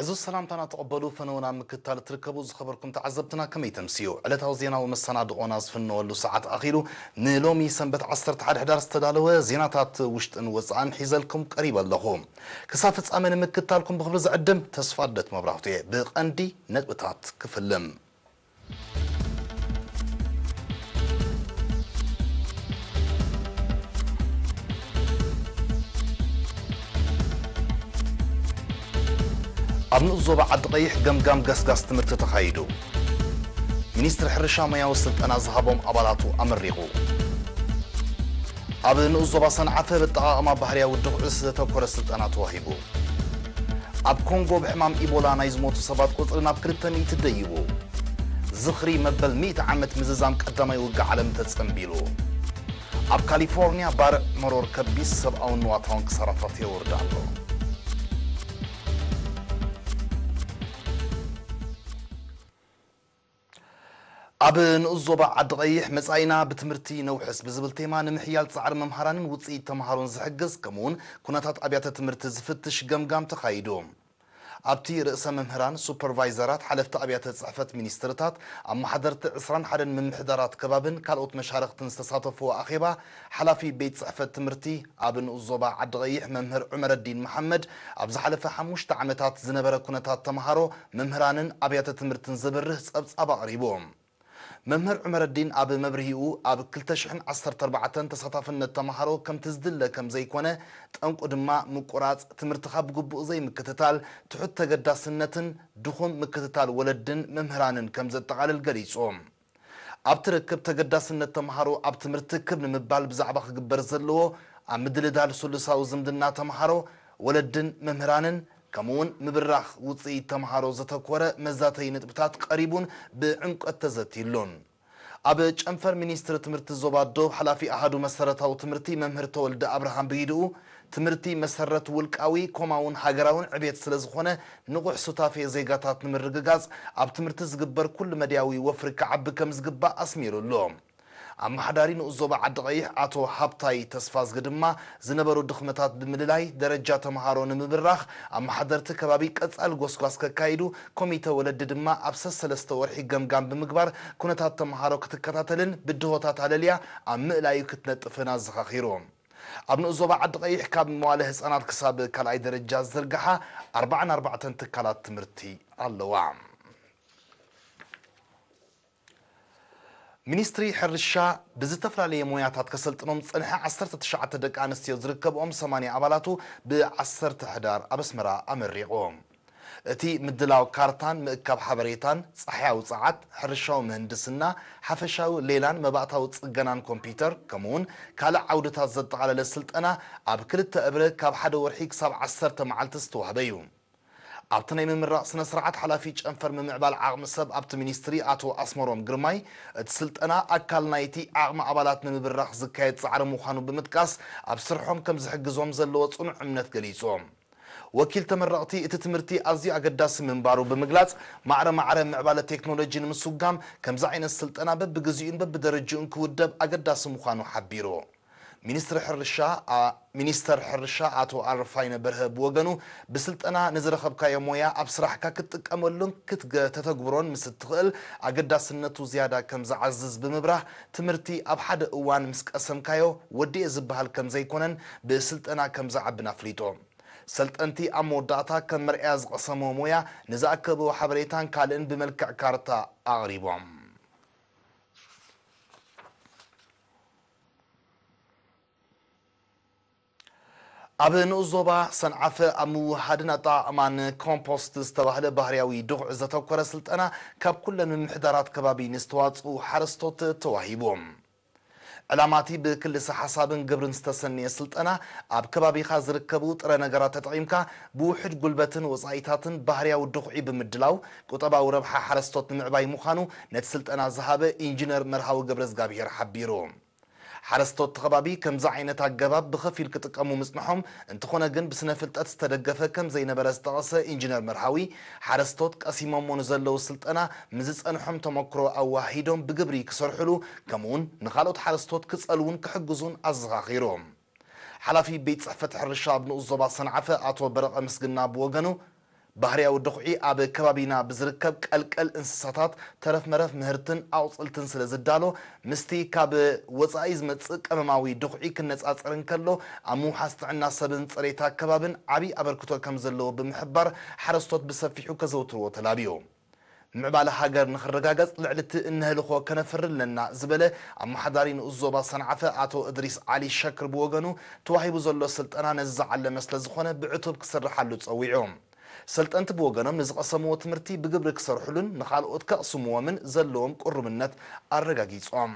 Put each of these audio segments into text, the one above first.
እዚ ሰላምታና ተቐበሉ፣ ፈነወና ምክታል ትርከቡ ዝኸበርኩም ተዓዘብትና ከመይ ተምስዩ? ዕለታዊ ዜናዊ መሰናድቖና ዝፍነወሉ ሰዓት ኣኺሉ። ንሎሚ ሰንበት ዓሰርተ ሓደ ሕዳር ዝተዳለወ ዜናታት ውሽጥን ወጻእን ሒዘልኩም ቀሪበ ኣለኹ። ክሳብ ፍጻመ ንምክታልኩም ብኽብሪ ዝዕድም ተስፋ ልደት መብራህቱ እየ። ብቐንዲ ነጥብታት ክፍልም። ኣብ ንኡስ ዞባ ዓዲ ቀይሕ ገምጋም ገስጋስ ትምህርቲ ተኻይዱ። ሚኒስትሪ ሕርሻ ሞያዊ ስልጠና ዝሃቦም ኣባላቱ ኣመሪቑ። ኣብ ንኡስ ዞባ ሰንዓፈ በጠቓቕማ ባህርያዊ ድኹዒ ዘተኮረ ስልጠና ተዋሂቡ። ኣብ ኮንጎ ብሕማም ኢቦላ ናይ ዝሞቱ ሰባት ቁጽሪ ናብ ክልተ ሚእቲ ደይቡ። ዝኽሪ መበል ሚእቲ ዓመት ምዝዛም ቀዳማይ ውግእ ዓለም ተጸንቢሉ። ኣብ ካሊፎርኒያ ባርዕ መሮር ከቢስ ሰብኣውን ንዋታውን ክሳራታት የወርድ ኣሎ። ኣብ ንኡስ ዞባ ዓዲ ቀይሕ መጻኢና ብትምህርቲ ነውሕስ ብዝብል ቴማ ንምሕያል ጻዕሪ መምሃራንን ውጽኢት ተምሃሮን ዝሕግዝ ከምኡውን ኩነታት ኣብያተ ትምህርቲ ዝፍትሽ ገምጋም ተኻይዱ። ኣብቲ ርእሰ መምህራን፣ ሱፐርቫይዘራት፣ ሓለፍቲ ኣብያተ ጽሕፈት ሚኒስትርታት፣ ኣመሓደርቲ ዕስራን ሓደን ምምሕዳራት ከባብን ካልኦት መሻርኽትን ዝተሳተፍዎ ኣኼባ፣ ሓላፊ ቤት ጽሕፈት ትምህርቲ ኣብ ንኡስ ዞባ ዓዲ ቀይሕ መምህር ዑመረዲን መሓመድ ኣብ ዝሓለፈ ሓሙሽተ ዓመታት ዝነበረ ኩነታት ተምሃሮ፣ መምህራንን ኣብያተ ትምህርትን ዘብርህ ጸብጻብ ኣቕሪቡ። መምህር ዑመረዲን ኣብ መብርሂኡ፣ ኣብ ክልተ ሽሕን ዓሰርተ ኣርባዕተን ተሳታፍነት ተምሃሮ ከምቲ ዝድለ ከም ዘይኮነ፣ ጠንቁ ድማ ምቁራጽ ትምህርትኻ ብግቡእ ዘይምክትታል፣ ትሑት ተገዳስነትን ድኹም ምክትታል ወለድን መምህራንን ከም ዘጠቓልል ገሊጹ። ኣብቲ ርክብ፣ ተገዳስነት ተምሃሮ ኣብ ትምህርቲ ክብ ንምባል ብዛዕባ ክግበር ዘለዎ ኣብ ምድልዳል ስሉሳዊ ዝምድና ተምሃሮ፣ ወለድን መምህራንን ከምኡውን ምብራኽ ውጽኢት ተምሃሮ ዘተኮረ መዛተዪ ነጥብታት ቀሪቡን ብዕምቆት ተዘትዩሉን። ኣብ ጨንፈር ሚኒስትሪ ትምህርቲ ዞባ ዶብ ሓላፊ ኣሃዱ መሰረታዊ ትምህርቲ መምህር ተወልደ ኣብርሃም ብኢድኡ፣ ትምህርቲ መሰረት ውልቃዊ ኮማውን ሃገራውን ዕቤት ስለ ዝኾነ ንቑሕ ሱታፌ ዜጋታት ንምርግጋጽ ኣብ ትምህርቲ ዝግበር ኩሉ መድያዊ ወፍሪ ክዓቢ ከም ዝግባእ ኣስሚሩ ኣሎ። ኣመሓዳሪ ንኡስ ዞባ ዓዲ ቀይሕ ኣቶ ሃብታይ ተስፋዝጊ ድማ ዝነበሩ ድኽመታት ብምልላይ ደረጃ ተምሃሮ ንምብራኽ ኣመሓደርቲ ከባቢ ቀጻሊ ጎስጓስ ከካይዱ፣ ኮሚተ ወለዲ ድማ ኣብ ሰሰለስተ ወርሒ ገምጋም ብምግባር ኩነታት ተምሃሮ ክትከታተልን ብድሆታት ኣለልያ ኣብ ምእላዩ ክትነጥፍን ኣዘኻኺሩ። ኣብ ንኡስ ዞባ ዓዲ ቀይሕ ካብ መዋለ ህጻናት ክሳብ ካልኣይ ደረጃ ዝዘርግሓ ኣርባዓን ኣርባዕተን ትካላት ትምህርቲ ኣለዋ። ሚኒስትሪ ሕርሻ ብዝተፈላለየ ሞያታት ከሰልጥኖም ዝጸንሐ ዓሰርተ ትሽዓተ ደቂ ኣንስትዮ ዝርከብኦም ሰማንያ ኣባላቱ ብ ዓሰርተ ሕዳር ኣብ ኣስመራ ኣመሪቑ። እቲ ምድላው ካርታን ምእካብ ሓበሬታን፣ ጸሓያዊ ጸዓት፣ ሕርሻዊ ምህንድስና፣ ሓፈሻዊ ሌላን መባእታዊ ጽገናን ኮምፒውተር፣ ከምኡውን ካልእ ዓውድታት ዘጠቓለለ ስልጠና ኣብ ክልተ እብረ ካብ ሓደ ወርሒ ክሳብ ዓሰርተ መዓልቲ ዝተዋህበ እዩ። ኣብቲ ናይ ምምራቕ ስነ ስርዓት ሓላፊ ጨንፈር ምምዕባል ዓቕሚ ሰብ ኣብቲ ሚኒስትሪ ኣቶ ኣስመሮም ግርማይ፣ እቲ ስልጠና ኣካል ናይቲ ዓቕሚ ኣባላት ንምብራኽ ዝካየድ ጻዕሪ ምዃኑ ብምጥቃስ፣ ኣብ ስርሖም ከም ዝሕግዞም ዘለዎ ጽኑዕ እምነት ገሊጹ። ወኪል ተመረቕቲ እቲ ትምህርቲ ኣዝዩ ኣገዳሲ ምንባሩ ብምግላጽ፣ ማዕረ ማዕረ ምዕባለ ቴክኖሎጂ ንምስጓም ከምዚ ዓይነት ስልጠና በብግዜኡን በብደረጅኡን ክውደብ ኣገዳሲ ምዃኑ ሓቢሩ። ሚኒስትሪ ሕርሻ፣ ኣ-፣ ሚኒስተር ሕርሻ ኣቶ ኣረፋይነ በርሀ ብወገኑ፣ ብስልጠና ንዝረኸብካዮ ሞያ ኣብ ስራሕካ ክትጥቀመሉን ክትገ-፣ ተተግብሮን ምስ እትኽእል ኣገዳስነቱ ዝያዳ ከም ዝዓዝዝ ብምብራህ፣ ትምህርቲ ኣብ ሓደ እዋን ምስ ቀሰምካዮ ወዲኤ ዝበሃል ከም ዘይኮነን ብስልጠና ከም ዝዓብን ኣፍሊጡ። ሰልጠንቲ ኣብ መወዳእታ ከም መርኣያ ዝቐሰምዎ ሞያ ንዝኣከብዎ ሓበሬታን ካልእን ብመልክዕ ካርታ ኣቕሪቦም። ኣብ ንኡስ ዞባ ሰንዓፈ ኣብ ምውሃድን ኣጠቓቕማን ኮምፖስት ዝተባህለ ባህርያዊ ድኹዒ ዘተኮረ ስልጠና ካብ ኩለን ምምሕዳራት ከባቢ ንዝተዋፅኡ ሓረስቶት ተዋሂቡ። ዕላማ እቲ ብክልሰ ሓሳብን ግብርን ዝተሰነየ ስልጠና፣ ኣብ ከባቢኻ ዝርከቡ ጥረ ነገራት ተጠቒምካ ብውሑድ ጉልበትን ወጻኢታትን ባህርያዊ ድኹዒ ብምድላው፣ ቁጠባዊ ረብሓ ሓረስቶት ንምዕባይ ምዃኑ ነቲ ስልጠና ዝሃበ ኢንጂነር መርሃዊ ገብረዝጋብሄር ሓቢሩ። ሓረስቶት እቲ ከባቢ ከምዚ ዓይነት ኣገባብ ብኸፊል ክጥቀሙ ምጽንሖም፣ እንተኾነ ግን ብስነ ፍልጠት ዝተደገፈ ከም ዘይነበረ ዝጠቐሰ ኢንጂነር መርሃዊ፣ ሓረስቶት ቀሲሞሞ ንዘለዉ ስልጠና ምስ ዝጸንሖም ተመክሮ ኣወሃሂዶም ብግብሪ ክሰርሑሉ፣ ከምኡውን ንኻልኦት ሓረስቶት ክጸልዉን ክሕግዙን ኣዘኻኺሩ። ሓላፊ ቤት ጽሕፈት ሕርሻ ኣብ ንኡስ ዞባ ሰንዓፈ ኣቶ በረቐ ምስግና ብወገኑ፣ ባህርያዊ ድኹዒ ኣብ ከባቢና ብዝርከብ ቀልቀል እንስሳታት፣ ተረፍ መረፍ ምህርትን ኣቑጽልትን ስለ ዝዳሎ፣ ምስቲ ካብ ወጻኢ ዝመጽእ ቀመማዊ ድኹዒ ክነጻጸር እንከሎ፣ ኣብ ምውሓስ ጥዕና ሰብን ጽሬት ኣከባብን ዓቢ ኣበርክቶ ከም ዘለዎ ብምሕባር፣ ሓረስቶት ብሰፊሑ ከዘውትርዎ ተላብዩ። ምዕባለ ሃገር ንኽረጋገጽ ልዕሊ እቲ እነህልኾ ከነፍሪ ኣለና ዝበለ ኣመሓዳሪ ንኡስ ዞባ ሰንዓፈ ኣቶ እድሪስ ዓሊ ሸክር ብወገኑ፣ ተዋሂቡ ዘሎ ስልጠና ነዚ ዝዓለመ ስለ ዝኾነ ብዕቱብ ክስርሓሉ ጸዊዑ። ሰልጠንቲ ብወገኖም ንዝቐሰምዎ ትምህርቲ ብግብሪ ክሰርሕሉን ንኻልኦት ከቕስምዎምን ዘለዎም ቅሩብነት ኣረጋጊጾም።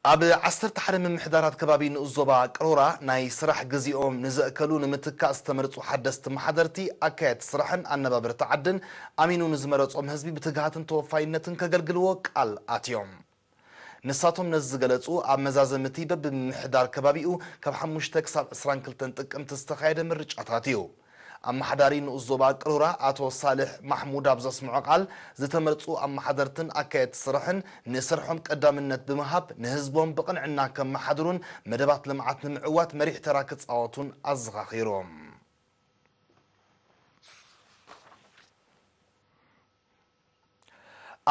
ኣብ ዓሰርተ ሓደ ምምሕዳራት ከባቢ ንኡስ ዞባ ቅሮራ ናይ ስራሕ ግዜኦም ንዘእከሉ ንምትካእ ዝተመርጹ ሓደስቲ መሓደርቲ ኣካየድቲ ስራሕን ኣነባበርቲ ዓድን ኣሚኑ ንዝመረጾም ህዝቢ ብትግሃትን ተወፋይነትን ከገልግልዎ ቃል ኣትዮም። ንሳቶም ነዚ ዝገለጹ ኣብ መዛዘምቲ በብምምሕዳር ከባቢኡ ካብ ሓሙሽተ ክሳብ ዕስራን ክልተን ጥቅምቲ ዝተኻየደ ምርጫታት እዩ። ኣመሓዳሪ ንኡስ ዞባ ቅሩራ ኣቶ ሳልሕ ማሕሙድ ኣብ ዘስምዖ ቃል፣ ዝተመርጹ ኣመሓደርትን ኣካየድቲ ስራሕን ንስርሖም ቀዳምነት ብምሃብ ንህዝቦም ብቕንዕና ከመሓድሩን መደባት ልምዓት ንምዕዋት መሪሕ ተራ ክጻወቱን ኣዘኻኺሮም።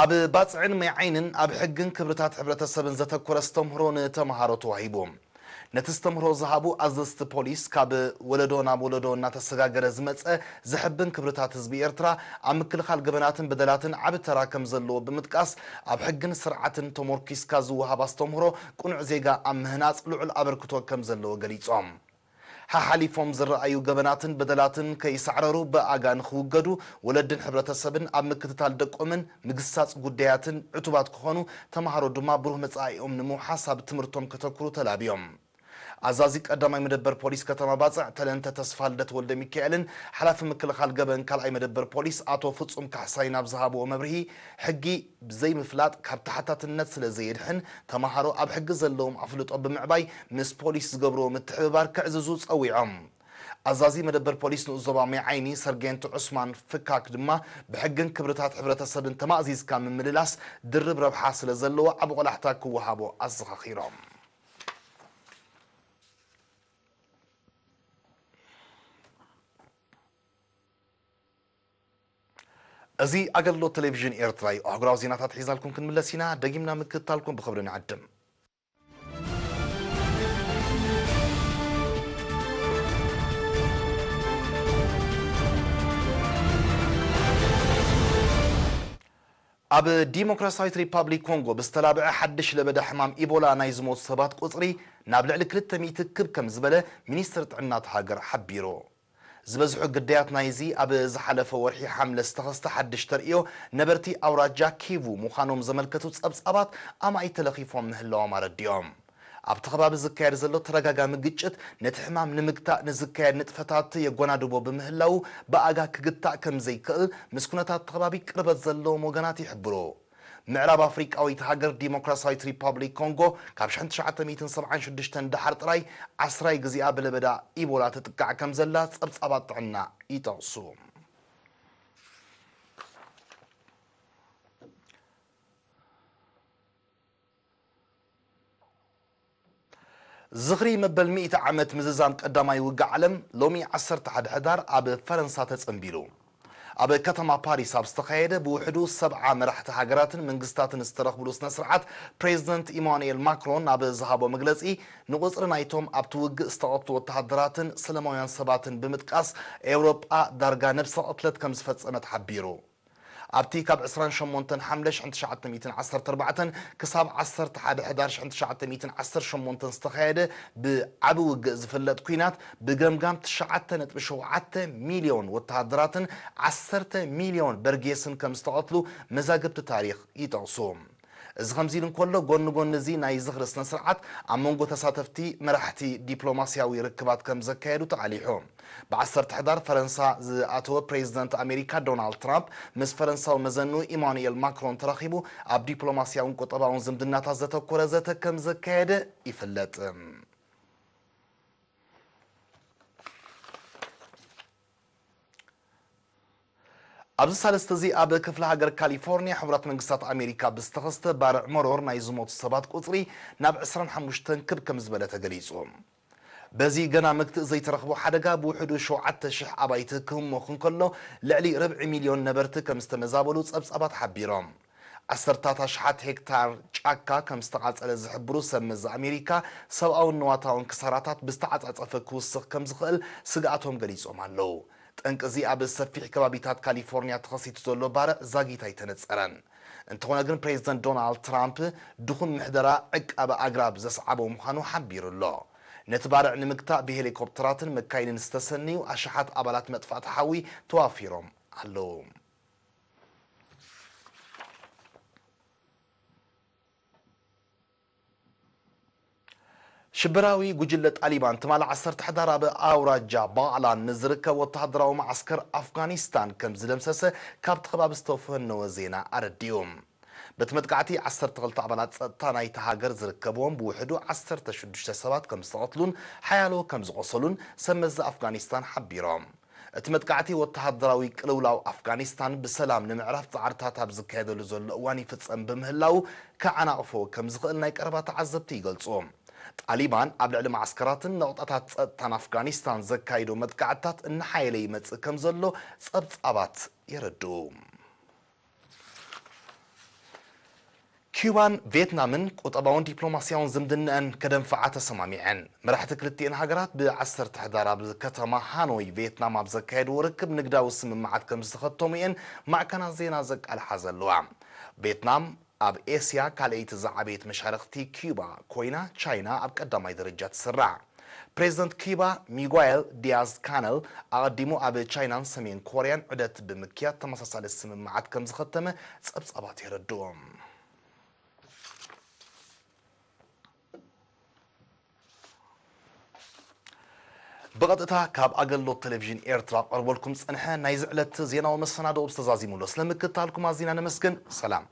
ኣብ ባጽዕን ማይ ዓይንን ኣብ ሕግን ክብርታት ሕብረተሰብን ዘተኮረ ኣስተምህሮ ንተምሃሮ ተዋሂቡ። ነቲ ኣስተምህሮ ዝሃቡ ኣዘዝቲ ፖሊስ፣ ካብ ወለዶ ናብ ወለዶ እናተሰጋገረ ዝመጸ ዘሕብን ክብርታት ህዝቢ ኤርትራ ኣብ ምክልኻል ገበናትን በደላትን ዓቢ ተራ ከም ዘለዎ ብምጥቃስ፣ ኣብ ሕግን ስርዓትን ተሞርኪስካ ዝወሃብ ኣስተምህሮ ቅኑዕ ዜጋ ኣብ ምህናጽ ልዑል ኣበርክቶ ከም ዘለዎ ገሊጾም። ሓሓሊፎም ዝረኣዩ ገበናትን በደላትን ከይሳዕረሩ ብኣጋ ንኽውገዱ ወለድን ሕብረተሰብን ኣብ ምክትታል ደቆምን ምግሳጽ ጉዳያትን ዕቱባት ክኾኑ፣ ተምሃሮ ድማ ብሩህ መጻኢኦም ንምውሓስ ኣብ ትምህርቶም ከተኩሩ ተላብዮም። ኣዛዚ ቀዳማይ መደበር ፖሊስ ከተማ ባጽዕ ተለንተ ተስፋልደት ወልደ ሚካኤልን ሓላፊ ምክልኻል ገበን ካልኣይ መደበር ፖሊስ ኣቶ ፍጹም ካሕሳይን ኣብ ዝሃብዎ መብርሂ፣ ሕጊ ብዘይምፍላጥ ካብ ተሓታትነት ስለ ዘየድሕን፣ ተምሃሮ ኣብ ሕጊ ዘለዎም ኣፍልጦ ብምዕባይ ምስ ፖሊስ ዝገብርዎ ምትሕብባር ክዕዝዙ ጸዊዖም። ኣዛዚ መደበር ፖሊስ ንኡስ ዞባ ማይ ዓይኒ ሰርጌንት ዑስማን ፍካክ ድማ፣ ብሕግን ክብርታት ሕብረተሰብን ተማእዚዝካ ምምልላስ ድርብ ረብሓ ስለ ዘለዎ ዓቢ ቆላሕታ ክወሃቦ ኣዘኻኺሮም። እዚ ኣገልግሎት ቴሌቪዥን ኤርትራ እዩ። ኣህጉራዊ ዜናታት ሒዛልኩም ክንምለስ ኢና። ደጊምና ምክትታልኩም ብኽብሪ ንዕድም። ኣብ ዲሞክራሲያዊት ሪፓብሊክ ኮንጎ ብዝተላብዐ ሓድሽ ለበዳ ሕማም ኢቦላ ናይ ዝሞቱ ሰባት ቁጽሪ ናብ ልዕሊ ክልተ ሚእቲ ክብ ከም ዝበለ ሚኒስትሪ ጥዕና እታ ሃገር ሓቢሩ። ዝበዝሑ ግዳያት ናይዚ ኣብ ዝሓለፈ ወርሒ ሓምለ ዝተኸስተ ሓድሽ ተርእዮ ነበርቲ ኣውራጃ ኪቩ ምዃኖም ዘመልከቱ ጸብጻባት ኣማኢት ተለኺፎም ምህላዎም ኣረዲኦም። ኣብቲ ከባቢ ዝካየድ ዘሎ ተደጋጋሚ ግጭት ነቲ ሕማም ንምግታእ ንዝካየድ ንጥፈታት የጓናድቦ ብምህላዉ ብኣጋ ክግታእ ከም ዘይክእል ምስ ኩነታት እቲ ከባቢ ቅርበት ዘለዎም ወገናት ይሕብሩ። ምዕራብ ኣፍሪቃዊት ሃገር ዲሞክራሲያዊት ሪፓብሊክ ኮንጎ ካብ ሺሕ ትሽዓተ ሚእትን ሰብዓን ሽዱሽተን ደሓር ጥራይ ዓስራይ ግዜኣ ብለበዳ ኢቦላ ትጥቃዕ ከም ዘላ ጸብጻባት ጥዕና ይጠቕሱ። ዝኽሪ መበል ሚእቲ ዓመት ምዝዛም ቀዳማይ ውግእ ዓለም ሎሚ ዓሰርተ ሓደ ሕዳር ኣብ ፈረንሳ ተጸንቢሉ። ኣብ ከተማ ፓሪስ ኣብ ዝተኻየደ ብውሕዱ ሰብዓ መራሕቲ ሃገራትን መንግስታትን ዝተረኽብሉ ስነ ስርዓት፣ ፕሬዚደንት ኢማኑኤል ማክሮን ኣብ ዝሃቦ መግለጺ፣ ንቁጽሪ ናይቶም ኣብቲ ውግእ ዝተቐትሉ ወተሃደራትን ሰላማውያን ሰባትን ብምጥቃስ፣ ኤውሮጳ ዳርጋ ነብሰ ቅትለት ከም ዝፈጸመት ሓቢሩ። ኣብቲ ካብ ዕስራን ሸሞንተን ሓምለ ሺሕ ትሽዓተ ሚእትን ዓሰርተ ኣርባዕተን ክሳብ ዓሰርተ ሓደ ሕዳር ሺሕ ትሽዓተ ሚእትን ዓሰርተ ሸሞንተን ዝተኻየደ ብዓቢ ውግእ ዝፍለጥ ኲናት፣ ብገምጋም ትሽዓተ ነጥቢ ሸውዓተ ሚልዮን ወተሃደራትን ዓሰርተ ሚልዮን በርጌስን ከም ዝተቐትሉ መዛግብቲ ታሪኽ ይጠቕሱ። እዚ ከምዚ ኢሉ እንከሎ፣ ጎኒ ጎኒ እዚ ናይ ዝኽሪ ስነ ስርዓት፣ ኣብ መንጎ ተሳተፍቲ መራሕቲ ዲፕሎማስያዊ ርክባት ከም ዘካየዱ ተቓሊሑ። ብዓሰርተ ሕዳር ፈረንሳ ዝኣተወ ፕሬዚደንት ኣሜሪካ ዶናልድ ትራምፕ ምስ ፈረንሳዊ መዘንኡ ኢማኑኤል ማክሮን ተራኺቡ ኣብ ዲፕሎማስያውን ቁጠባውን ዝምድናታት ዘተኮረ ዘተ ከም ዘካየደ ይፍለጥ። ኣብዚ ሳልስቲ እዚ ኣብ ክፍለ ሃገር ካሊፎርኒያ ሕቡራት መንግስታት ኣሜሪካ ብዝተኸስተ ባርዕ መሮር ናይ ዝሞቱ ሰባት ቁጽሪ ናብ ዕስራን ሓሙሽተን ክብ ከም ዝበለ ተገሊጹ። በዚ ገና መግትእ ዘይተረኽቦ ሓደጋ ብውሕዱ ሸውዓተ ሽሕ ኣባይቲ ክህሞኽ እንከሎ፣ ልዕሊ ርብዒ ሚልዮን ነበርቲ ከም ዝተመዛበሉ ጸብጻባት ሓቢሮም። ዓሰርታት ኣሽሓት ሄክታር ጫካ ከም ዝተቓጸለ ዝሕብሩ ሰብ መዚ ኣሜሪካ፣ ሰብኣውን ንዋታውን ክሳራታት ብዝተዓጻጸፈ ክውስኽ ከም ዝኽእል ስግኣቶም ገሊጾም ኣለዉ። ጠንቂ እዚ ኣብ ሰፊሕ ከባቢታት ካሊፎርኒያ ተኸሲቱ ዘሎ ባርዕ ዛጊት ኣይተነጸረን። እንተኾነ ግን ፕሬዚደንት ዶናልድ ትራምፕ ድኹም ምሕደራ ዕቃበ ኣግራብ ዘስዓቦ ምዃኑ ሓቢሩ ኣሎ። ነቲ ባርዕ ንምግታእ ብሄሊኮፕተራትን መካይንን ዝተሰነዩ ኣሽሓት ኣባላት መጥፋእቲ ሓዊ ተዋፊሮም ኣለዉ። ሽበራዊ ጉጅለ ጣሊባን ትማሊ ዓሰርተ ሕዳር ኣብ ኣውራጃ ባዕላን ንዝርከብ ወተሃደራዊ መዓስከር ኣፍጋኒስታን ከም ዝደምሰሰ ካብቲ ከባቢ ዝተፈነወ ዜና ኣረዲኡ። በቲ መጥቃዕቲ ዓሰርተ ክልተ ኣባላት ጸጥታ ናይቲ ሃገር ዝርከብዎም ብውሕዱ ዓሰርተ ሽዱሽተ ሰባት ከም ዝተቐትሉን ሓያሎ ከም ዝቖሰሉን ሰብ መዚ ኣፍጋኒስታን ሓቢሮም። እቲ መጥቃዕቲ ወተሃደራዊ ቅልውላው ኣፍጋኒስታን ብሰላም ንምዕራፍ ጻዕርታት ኣብ ዝካየደሉ ዘሎ እዋን ይፍጸም ብምህላው ክዓናቕፎ ከም ዝኽእል ናይ ቀረባ ተዓዘብቲ ይገልጹ። ጣሊባን ኣብ ልዕሊ ማዓስከራትን ነቑጣታት ጸጥታን ኣፍጋኒስታን ዘካይዶ መጥቃዕትታት እናሓየለ ይመጽእ ከም ዘሎ ጸብጻባት የረድኡ። ኪዩባን ቪየትናምን ቁጠባውን ዲፕሎማስያውን ዝምድነአን ከደንፍዓ ተሰማሚዐን። መራሕቲ ክልቲኤን ሃገራት ብዓሰርተ ሕዳር ኣብ ከተማ ሃኖይ ቪየትናም ኣብ ዘካየድዎ ርክብ ንግዳዊ ስምምዓት ከም ዝተኸተሙ እየን ማዕከናት ዜና ዘቃልሓ ዘለዋ። ቪየትናም ኣብ ኤስያ ካልኣይቲ ዝዓበየት መሻርኽቲ ኪዩባ ኮይና፣ ቻይና ኣብ ቀዳማይ ደረጃ ትስራዕ። ፕሬዚደንት ኪዩባ ሚጓኤል ዲያዝ ካነል ኣቐዲሙ ኣብ ቻይናን ሰሜን ኮርያን ዑደት ብምክያድ ተመሳሳሊ ስምምዓት ከም ዝኸተመ ጸብጻባት የረድኡ። ብቐጥታ ካብ ኣገልግሎት ቴሌቪዥን ኤርትራ ቀርበልኩም ጸንሐ ናይዚ ዕለት ዜናዊ መሰናድኦ ብዝተዛዚሙሎ ስለምክትታልኩም ኣዚና ነመስግን። ሰላም።